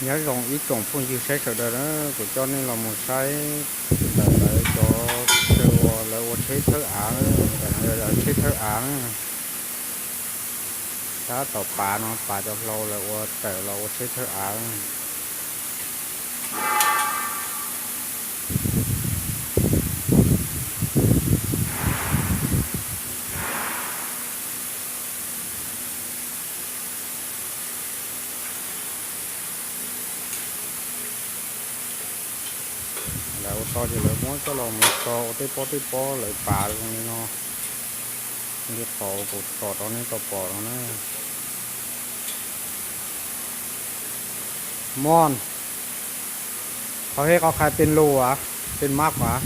Nyob zoo ib tsoom phooj ywg saib sawv daws na, kuv coj nej los mus saib ntawm lawv cov chaw uas lawv ua tsheb thawb av, ntawm no yog tsheb thawb av na. Tab tom pav no, pav cov hlau lawv ua tawm los ua tsheb thawb av. Lawv ua tau ces lawv muab coj los mus tso ua tej pob tej pob lawv pav zoo li no. Li qhov kuv tsom rau nej tau pom no na. Mon, qhov hej qhov khai pes lus as, pes mab as?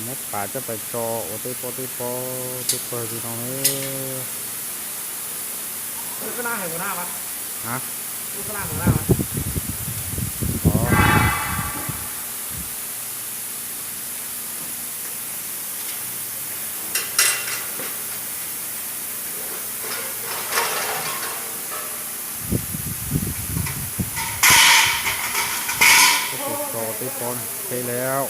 Muab pav coj pais tso ua tej pob tej pob tej pawg li no. Tso tej pob tsheb lawm.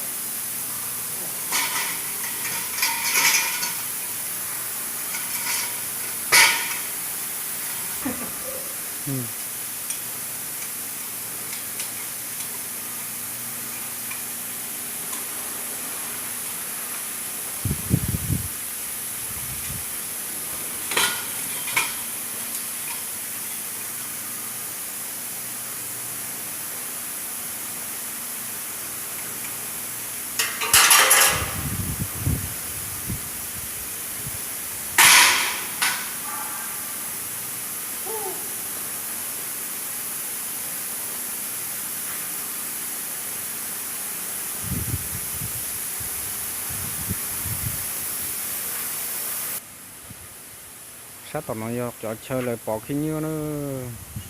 Sab tom no yog cov chaw lawv pov khib nyiab na,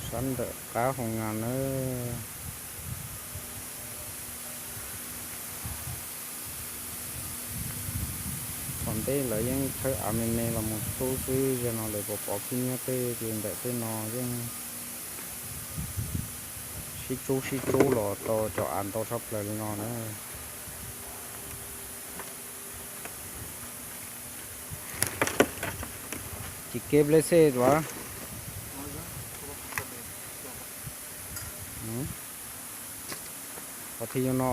sab ntawm qab hoo nas na. Thaum ntej lawv yeej thawb av me me los mus txhub xwb, yog no lawv pov pov khib nyiab tej ces ntawm tej no yeej sib tsub sib tsub los tau cov av ntau tshaj plaws li no na. Ces kev ple xej tuaj. Qhov thib yuav no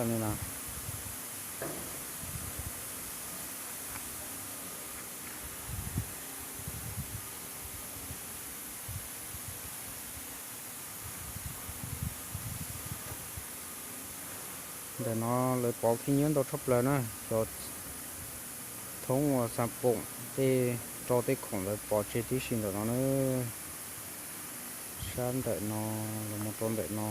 li na. Ntawm no lawv pov khib nyiab ntau tshaj plaws na, cov thoob uas xa poom tej rau tej khoom lawv pov tseg tib si ntawm no na. Sab ntawm no los mus rau ntawm no.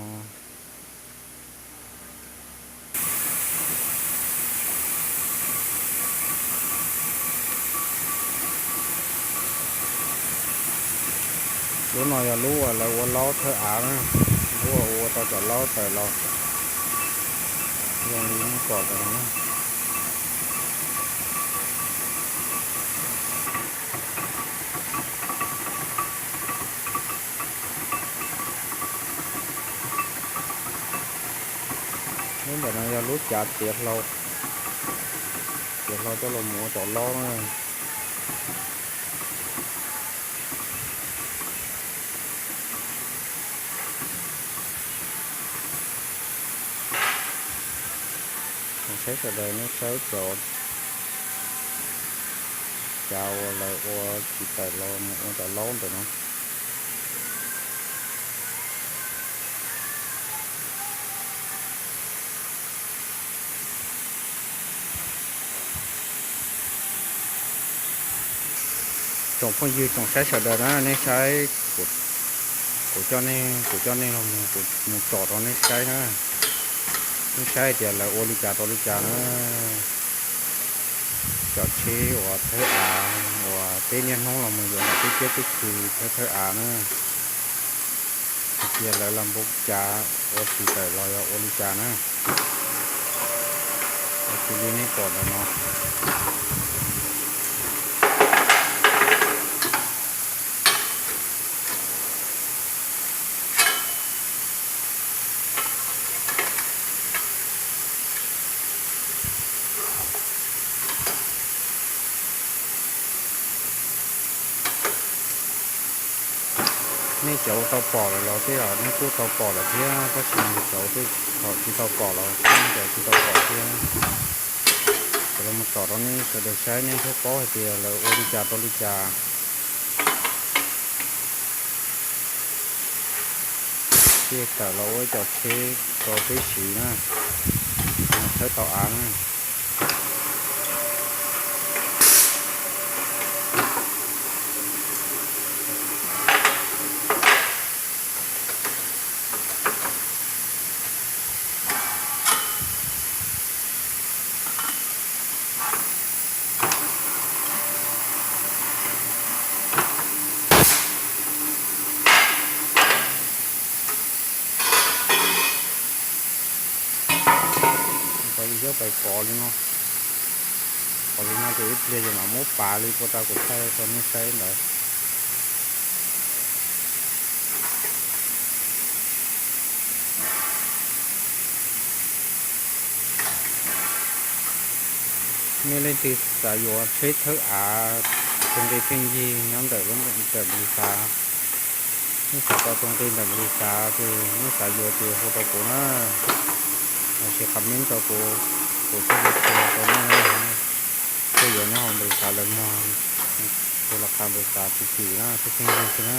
Lub no yog lub uas lawv ua laub thawb av na, lub uas ua tau cov laub tawm los zoo li nej pom ntawm no na. Lub ntawm no yog lub cav tiav hlau, tiav hlau coj los mus ua cov laub na. Saib sawv daws nej saib cov cav uas lawv ua tsis tawm los mus ua cov laub ntawm no. Tsoom phooj ywg tsoom saib sawv daws na, nej saib, kuv coj nej, kuv coj nej los mus, kuv mus tsom rau nej saib na. Nej saib hais tias lawv ua li cas tau li cas na. Cov tsheb uas thawb av uas peb niaj hnub los mus yuav ntawm tej kiab tej khw thawb thawb av na. tias lawv los npau cas ua tsis tawm los yog ua li cas na. Ua tsis li nej pom ntawm no. Nej cov tau pom lawm los tej zaum nej kuj tau pom lawm thiab, tab sis cov tej thaum tsis tau pom los nej cov tsis tau pom thiab. Ces los mus tsom rau nej sawv daws saib nej thiaj paub hais tias lawv ua li cas rau li cas. Thiaj tawm los ua ib co tsheb rau peb siv na, tshawb tau av na. Pais li cov pais pov li no, pov li no ces ib pliag ces mam muab pav li puag ta kuv thaij rau nej saib ntawd. Nej leej twg xav yuav tsheb thawb av tus nqi pheej yig nyob ntawm lub ntawm nplis xav, nej xav tau tus nqi ntawm nplis xav ces nej xav yuav ces hu rau kuv na, los sis comment rau kuv, kuv thiaj li qhia rau nej. Thiaj yuav nyob hauv nplis xav lawv muag tus laj qha nplis xav tsis tsim na, pheej pheej yig xwb na.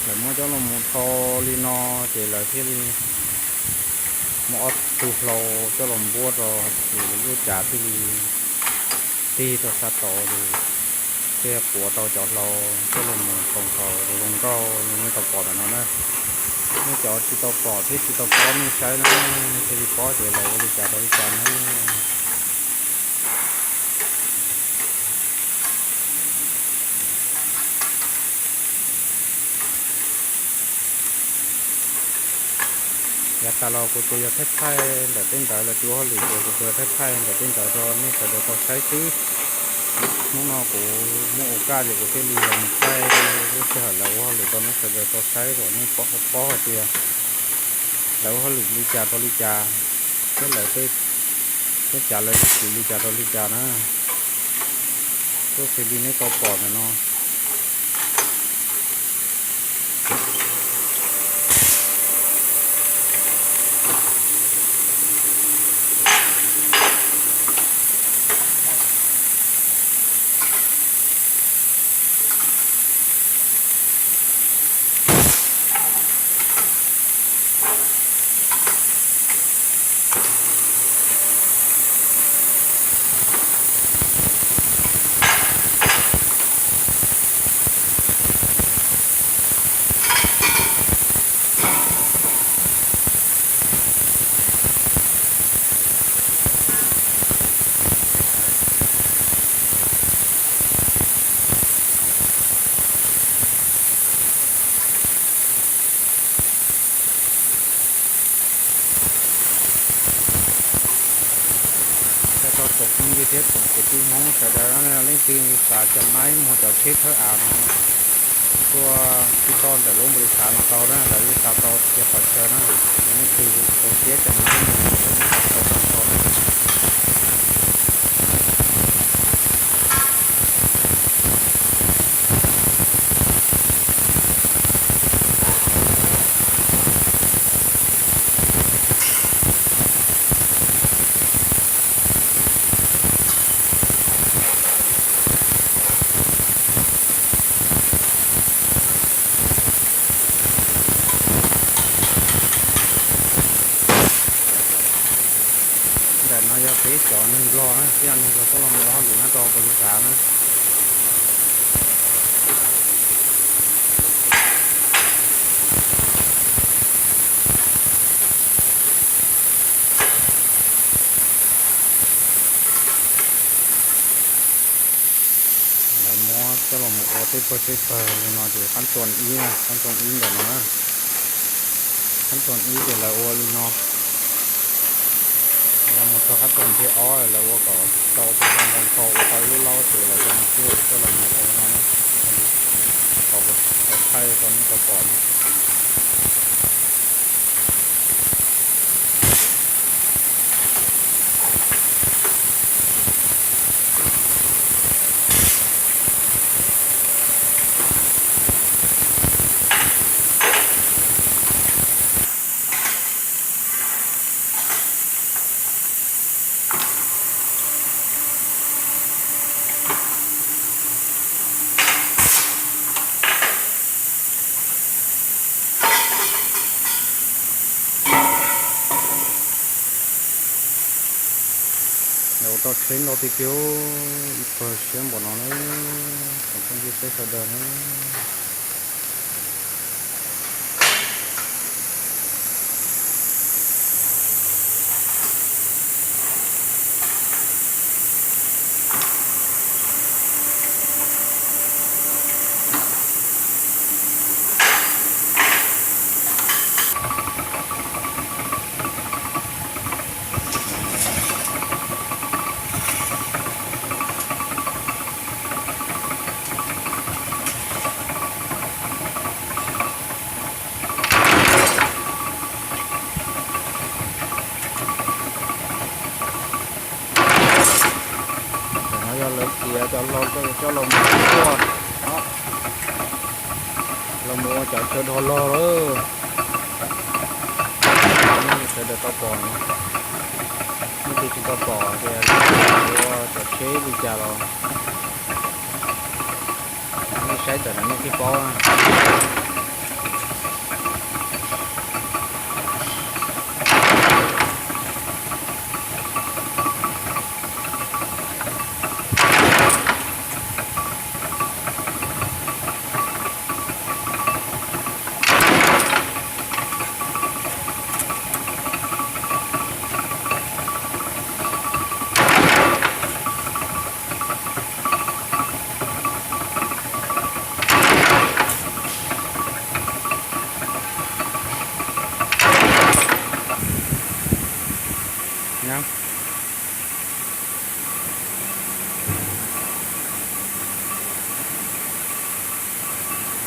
Lawv muab coj los mus dhau li no ces lawv thiaj li muab ob tug hlau coj los npuab rau ces lub cav thiaj li tig rau sab tod ces thiaj quav tau cov hlau coj los mus tau nkaus tus zoo nkauj li nej tau pom ntawm no na. Nej cov tsis tau pom thiab tsis tau paub nej saib no nej thiaj li paub tias lawv ua li cas rau li cas na. Yav tas los kuv tsuas yog thaij thaij ntawm tej ntawd, lawv tsis ua hauj lwm ces kuv tsuas yog thaij thaij ntawm tej ntawd rau nej sawv daws tau saib xwb. Hnub no kuv muaj ua kaj ces kuv thiaj li los mus thaij lub sij hawm lawv ua hauj lwm rau nej sawv daws tau saib kom nej paub hais tias lawv ua hauj lwm li cas rau li cas, thiab lawv tej, tej cas lawv tsim li cas rau li cas na. Tuaj xws li nej tau pom ntawm no. Rau tsoom phooj ywg thiab tsoom kwv tij Hmoob sawv daws, leej twg xav cov naib muag cov tsheb thawb av no, Tuaj tsis tau ntawm lub npaus li xav no tau na, lawv yeej xav tau tias qhov chaw na, leej twg tau siab ces mus lawv yeej xav tau tau tau na. Ntawm no yog peb cov neeg Nplog na, peb cov neeg Nplog tuaj los mus ua hauj lwm nyob rau npaus li xav na. Lawv muab coj los mus ua tej pawg tej pawg li no ces qab tuas ib na, qab tuas ib ntawm no na. Qab tuas ib ces lawv ua li no. Los mus txog qab tuas thib ob lawv ua kom tau tau nqos nkhaus ua tau ib lub laub ces lawv coj mus cuaj coj los mus ua li no na. Kom thaij rau nej tau pom no. Ua tau tsheb ntau tiag tiag, ib pawg siab npaum no na, tsoom phooj ywg saib sawv daws na. Tam no yog lawv txiav cov laug coj los mus ua, los mus ua cov chaw dhos laug lawm. Nej sawv daws tau pom no, nej twb tsis tau pom tias ua cov tsheb li cas los nej saib ntawm no nej thiaj paub na.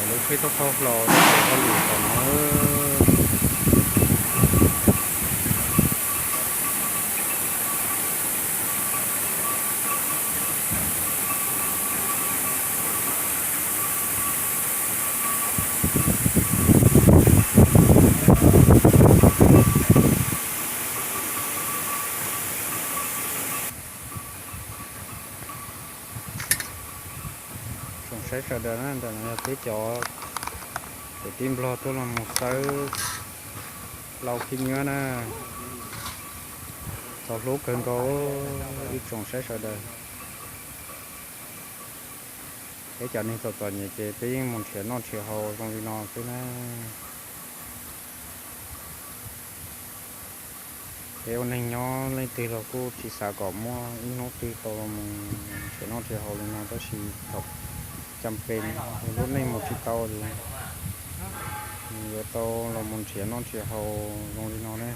Lub tsheb thauj thauj hlau ces hauj lwm tom no. Tsoom saib sawv daws na, ntawm no yog peb cov kwv tij Nplog tuaj los mus xawb hlau khib nyiab na. Txaus hlub kawg nkaus ib tsoom saib sawv daws. Peb cov neeg txom txom nyem ces peb yeej mus nrhiav noj nrhiav haus zoo li no xwb na. Peb ua neeg nyob leej twg los kuj tsis xav kom muaj ib hnub twg tau los mus nrhiav noj nrhiav haus li no, tab sis thaum cas pes lub neej mus tsis tau ces yuav tau los mus nrhiav noj nrhiav haus zoo li no ne.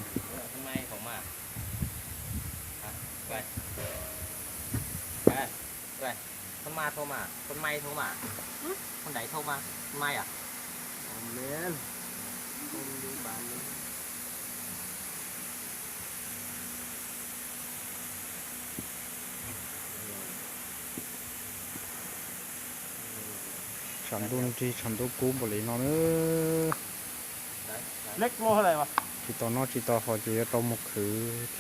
Con ma thôi mà, con may thôi mà. Con đấy thôi mà, con may à? Ồ, men. Không đi bán nữa. Tshav ntuj nrig tshav ntuj kub npaum li no na. Tsis tau noj tsis tau haus ces yuav tau mus khwv thiab.